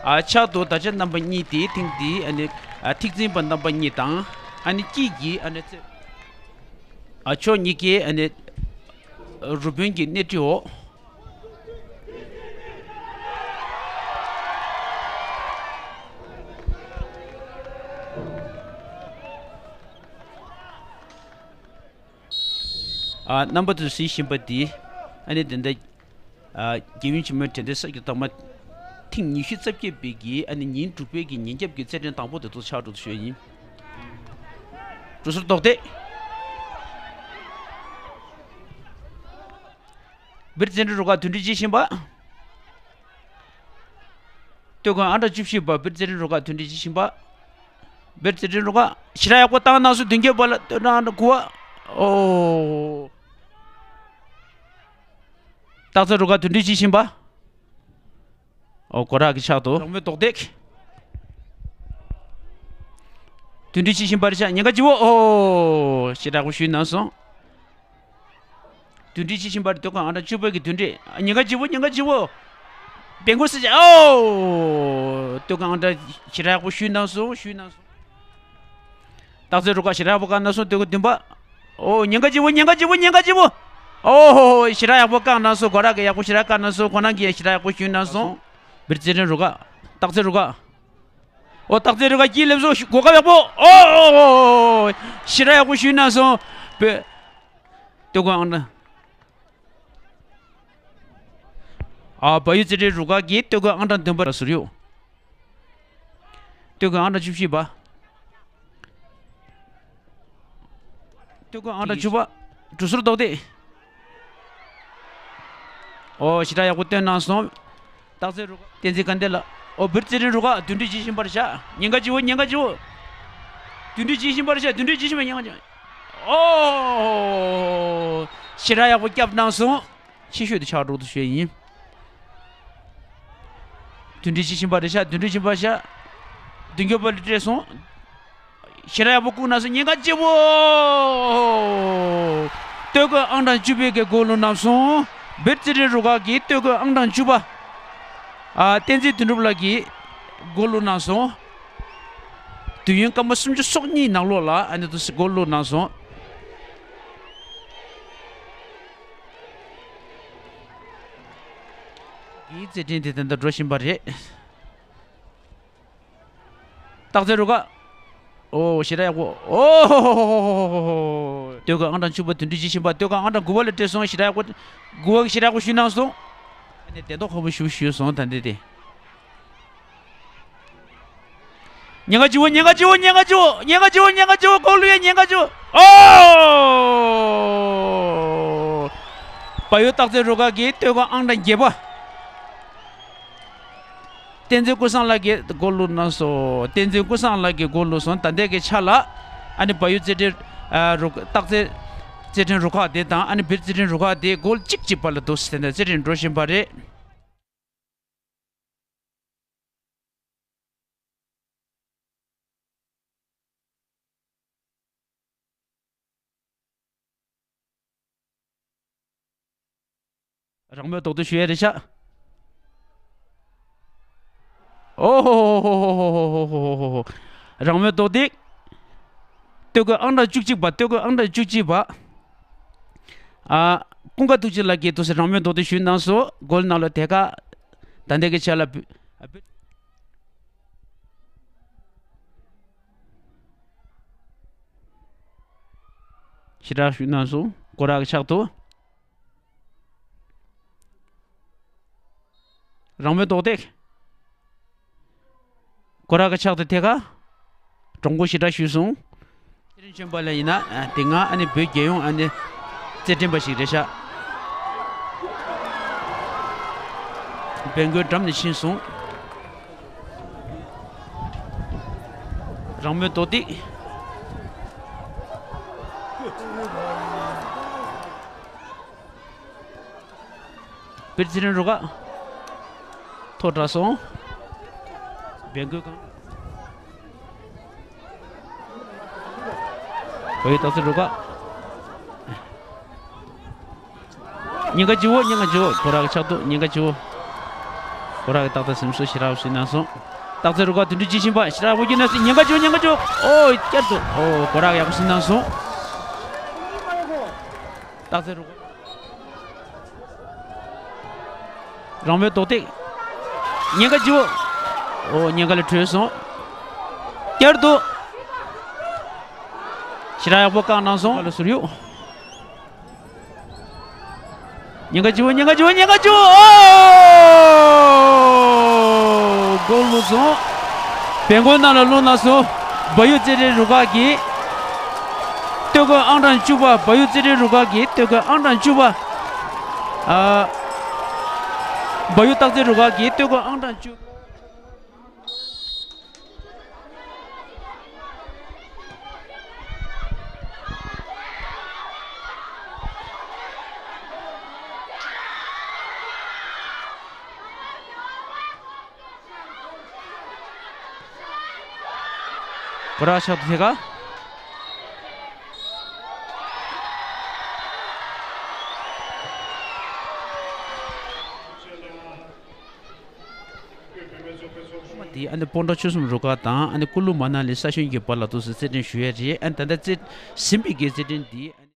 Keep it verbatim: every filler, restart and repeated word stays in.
ཨ་ཕྱག་ཏུ་དར་ཆ་རྣམ་པ་གཉིས་ཏེ་ཐེངས་འདིའི་ཨ་ནི་ཨ་ཐིག་འཛིན་པ་རྣམ་པ་གཉིས་དང་ཨ་ནི་དཀྱིལ་གྱི་ཨ་ནི་ཨ་ཕྱོགས་གཉིས་ཀའི་ཨ་ནི་རུ་དཔོན་གྱི་སྣེ་ཁྲིད་འོག་ཨ་རྣམ་པ་ཚོས་གཟིགས་བཞིན་པ་འདི་ཨ་ནི་དེ་འདྲ་ཨ་རྒྱལ་ཡུམ་ཆེན་མོའི་དྲན་རྟེན་ས་ཀྱི་ཐོག་མ་ཐེངས་ཉི་ཤུ་རྩ་བརྒྱད་པའི་གི་ཨ་ནི་ཉིན་དྲུག་པའི་གི་ཉིན་རྒྱབ་ཀྱི་རྩེད་འགྲན་དང་པོ་དེ་ཚོ་ཆགས་འགྲོ་དུ་ཞུ་ཡ་ཡིན། གྲུ་ཟུར་རྡོག་རྡེག་བིར་རྩེད་འགྲན་རུ་ཁག་མདུན་སྒྲིལ་བྱེད་བཞིན་པ། སྟོད་གོས་ཨང་གྲངས་བཅུ་བཞི་པ་བིར་རྩེད་འགྲན་རུ་ཁག་མདུན་སྒྲིལ་བྱེད་བཞིན་པ། བིར་རྩེད་འགྲན་རུ་ཁག་ཞེ་དྲག་ཡག་པོ་བཏང་གནང་སོང་། མདུན་རྒྱབ་པ་ལ་སྟོད་ནང་དུ་གུ་བ། ཨོ། སྟག་རྩེ་རུ་ཁག་མདུན་སྒྲིལ་བྱེད་བཞིན་པ། ཨོ་སྒོ་རག་གི་ཕྱག་ཏུ་རང་མོས་རྡོག་རྡེག་མདུན་སྒྲིལ་བྱེད་བཞིན་པ་རེད་ཤག་ཉེན་ཁ་ལྗིད་པོ། ཨོ་ཞེ་དྲག་པོ་ཞུས་གནང་སོང་། མདུན་སྒྲིལ་བྱེད་བཞིན་པ་རེད། སྟོད་གོས་ཨང་གྲངས་བཅུ་པ་གི་མདུན་སྒྲིལ། ཉེན་ཁ་ལྗིད་པོ། ཉེན་ཁ་ལྗིད་པོ། བེང་གོ་སི་ཅི། ཨོ། སྟོད་གོས་ཨང་གྲངས་ཞེ་དྲག་པོ་ཞུས་གནང་སོང་། ཞུས་གནང་སོང་། སྟག་རྩེ་རུ་ཁག་ཞེ་དྲག་པོ་བཀག་གནང་སོང་། སྟོད་གོས་བདུན་པ། ཨོ་ཉེན་ཁ་ལྗིད་པོ། ཉེན་ཁ་ལྗིད་པོ། ཉེན་ཁ་ལྗིད་པོ། ཨོ་ཧོ་ཧོ། ཞེ་དྲག་ཡག་པོ་བཀག་གནང་སོང་། སྒོ་རག་གིས་ཡག་པོ་ཞེ་དྲག་བཀག་གནང་སོང་། ཁོ་རང་གིས་ཞེ་དྲག་ཡག་པོ་ཞུས་གནང་སོང་། བིར་རྩེད་འགྲན་རུ་ཁག་སྟག་རྩེ་རུ་ཁག་ཨོ་སྟག་རྩེ་རུ་ཁག་དཀྱིལ་སླེབས་སོང་། གོ་སྐབས་ཡག་པོ། ཨོ་ཨོ་ཨོ། ཞེ་དྲག་ཡག་པོ་ཞུས་གནང་སོང་། བོད། སྟོད་གོས་ཨང་གྲངས། ཨ་བལ་ཡུལ་རྩེད་འགྲན་རུ་ཁག་གི་སྟོད་གོས་ཨང་གྲངས་བདུན་པ་ལ་ཟུར་གཡུག་སྟོད་གོས་ཨང་གྲངས་བཅུ་བཞི་པ། སྟོད་གོས་ཨང་གྲངས་བཅུ་པ། གྲུ་ཟུར་རྡོག་རྡེག་ཨོ་ཞེ་དྲག་ཡག་པོ་སྟོན་གནང་སོང་། སྟག་རྩེ་རུ་ཁག་བསྟན་འཛིན་དགའ་ལྡན་ལགས། ཨོ་བིར་རྩེད་འགྲན་རུ་ཁག་མདུན་སྒྲིལ་བྱེད་བཞིན་པ་རེད་ཤག་ཉེན་ཁ་ལྗིད་པོ། ཉེན་ཁ་ལྗིད་པོ། མདུན་སྒྲིལ་བྱེད་བཞིན་པ་རེད་ཤག་མདུན་སྒྲིལ་བྱེད་བཞིན་པ། ཉེན་ཁ་ལྗིད་པོ། ཨོ། ཞེ་དྲག་ཡག་པོ་བརྒྱབ་གནང་སོང་། ཆེ་ཤོས་དེ་ཆགས་འགྲོ་འདུག་ཞུ་ཡ་ཡིན། མདུན་སྒྲིལ་བྱེད་བཞིན་པ་རེད་ཤག་མདུན་སྒྲིལ་བྱེད་བཞིན་པ་ཤག་མདུན་སྐྱོད་པ་ལ་སྤྲད་སོང་། ཞེ་དྲག་ཡག་པོ་བཀུག་གནང་སོང་། ཉེན་ཁ་ལྗིད་པོ། སྟོད་གོས་ཨང་གྲངས་བཅུ་པའི་གི་གོལ་བླུགས་གནང་སོང་། བིར་རྩེད་འགྲན་རུ་ཁག་གི་སྟོད་གོས་ཨང་གྲངས་བཅུ་པ། ཨ་བསྟན་འཛིན་དོན་གྲུབ་ལགས་ཀྱིས་གོལ་བླུགས་གནང་སོང་། དུས་ཡུན་སྐར་མ་སུམ་ཅུ་སོ་གཉིས་ནང་ལོགས་ལ་ཨ་ནི་དུ་གོལ་བླུགས་གནང་སོང་། གི་རྩེད་འགྲན་དེ་ད་ལྟ་འགྲོ་བཞིན་པ་རེད། སྟག་རྩེ་རུ་ཁག་ཨོ་ཞེ་དྲག་ཡག་པོ། ཨོ་ཧོ་ཧོ། སྟོད་གོས་ཨང་གྲངས་བཅུ་པ་མདུན་སྒྲིལ་བྱེད་བཞིན་པ། སྟོད་གོས་ཨང་གྲངས་དགུ་པ་ལ་སྤྲད་སོང་། ཞེ་དྲག་ཡག་པོ། དགུ་པ་ཞེ་དྲག་པོ་ཞུས་གནང་སོང་། ཨ་ནི་བདེན་མདོག་ཁ་པོ་ཞུ་ཞུས་སོང་། ད་འདི་དེ། ཉེན་ཁ་ལྗིད་པོ། ཉེན་ཁ་ལྗིད་པོ། ཉེན་ཁ་ལྗིད་པོ། ཉེན་ཁ་ལྗིད་པོ། ཉེན་ཁ་ལྗིད་པོ། གོལ་བླུགས་ཡ་ཉེན་ཁ་ལྗིད་པོ། ཨོ། བལ་ཡུལ་སྟག་རྩེ་རུ་ཁག་གི་སྟོད་གོས་ཨང་གྲངས་བརྒྱད་པ། བསྟན་འཛིན་ཀུན་བཟང་ལགས་ཀྱིས་གོལ་བླུགས་གནང་སོང་། བསྟན་འཛིན་ཀུན་བཟང་ལགས་ཀྱིས་གོལ་བླུགས་སོང་། ད་ལྟའི་གི་ཆ་ལ་ཨ་ནི་བལ་ཡུལ་རྩེད་འགྲན་ཨ་རུ་སྟག་རྩེ་རྩེད་འགྲན་རུ་ཁག་དེ་དང་ཨ་ནི་བིར་རྩེད་འགྲན་རུ་ཁག་དེ་གོལ་གཅིག་གཅིག་བར་ལ་འདུག་ཟེར་ནས་རྩེད་འགྲན་འགྲོ་བཞིན་པ་རེད། རང་མོས་རྡོག་རྡེག་ཞུ་ཡ་རེད་ཤག་ཨོ་ཧོ་ཧོ། རང་མོས་རྡོག་རྡེག་སྟོད་གོས་ཨང་གྲངས་བཅུ་གཅིག་པ། སྟོད་གོས་ཨང་གྲངས་བཅུ་གཅིག་པ། ཨ། ཀུན་དགའ་ཐུགས་རྗེ་ལགས་ཀྱིས་དུས་སུ་རང་མོས་རྡོག་རྡེག་ཞུས་གནང་སོང་། གོལ་ནང་ལ་དེ་ག་ད་ལྟའི་གི་ཆ་ལ་བུ། ཨ་བུ། ཞེ་དྲག་ཞུས་གནང་སོང་། སྒོ་ར་གི་ཕྱག་ཏུ། རང་མོས་རྡོག་རྡེག་སྒོ་ར་གི་ཕྱག་ཏུ་ཐད་ཀ་གྲོང་སྐོར་ཞེ་དྲག་ཞུས་སོང་། རིན་ཆེན་པ་ལ་ཡིན་ན་དེ་སྔ་ཨ་ནི་བོད་རྒྱལ་ཡོངས་ཨ་ནི་རྩེད་འགྲན་པ་ཞིག་རེད་ཤག་བན་གོས་འགྲམ་ནས་ཕྱིན་སོང་། རང་མོས་རྡོག་རྡེག་བིར་རྩེད་འགྲན་རུ་ཁག་ཐོག་དྲག་སོང་། བན་གོས་གང་། བལ་ཡུལ་སྟག་རྩེ་རུ་ཁག་ཉེན་ཁ་ལྗིད་པོ། ཉེན་ཁ་ལྗིད་པོ། སྒོ་ར་གི་ཕྱག་ཏུ་ཉེན་ཁ་ལྗིད་པོ། གོ་རག་གི་ཏག་ཏག་སིམ་སོ་ཞི་རག་སུ་ནང་སོང་། ཏག་ཙེ་རུ་ཁ་དུ་འདྲི་ཅི་ཤིན་པ་ཞི་རག་བུ་གྱི་ནས་སུ་ཉེན་ཁ་བྱུང་ཉེན་ཁ་བྱུང་། ཨོ་བསྐྱར་དུ་ཨོ་གོ་རག་ཡག་པོ་སུ་ནང་སོང་། ཏག་ཙེ་རུ་ཁ། རང་མོས་རྡོག་ཐེག་ཉེན་ཁ་བྱིའུ། ཨོ་ཉེན་ཁ་ལས་གྲོལ་སོང་། བསྐྱར་དུ། ཞི་རག་ཡག་པོ་བཀག་གནང་སོང་། ལ་ཟུར་ཡུག་ཉེན་ཁ་བྱིའུ་ཉེན་ཁ་བྱིའུ་ཉེན་ཁ་བྱིའུ། ཨོ། གོལ་ལོག་སོང་། བེང་གོལ་ནང་ལ་ལོག་ན་སོང་། བལ་ཡུལ་རྩེད་འགྲན་རུ་ཁག་གིས། སྟོད་གོས་ཨང་གྲངས་བཅུ་པ་བལ་ཡུལ་རྩེད་འགྲན་རུ་ཁག་གིས་སྟོད་གོས་ཨང་གྲངས་བཅུ་པ། ཨ། བལ་ཡུལ་སྟག་རྩེ་རུ་ཁག་གིས་སྟོད་གོས་ཨང་གྲངས་བཅུ། གོ་རག་ཤག་ཏུ་ཐེ་ག་དེ་ཨ་ནི་སྤོན་ཊ་ཆོལ་གསུམ་རུ་ཁག་དང་ཨ་ནི་ཀུ་ལུ་མ་ན་ལི་ས་གཞོན་གྱི་བར་ལ་དུ་སུ་རྩེད་འགྲན་ཞུ་ཡ་རེད། ཨ་ནི་ད་ལྟ་རྩེད་ཟིན་པའི་གི་རྩེད་འགྲན་འདི།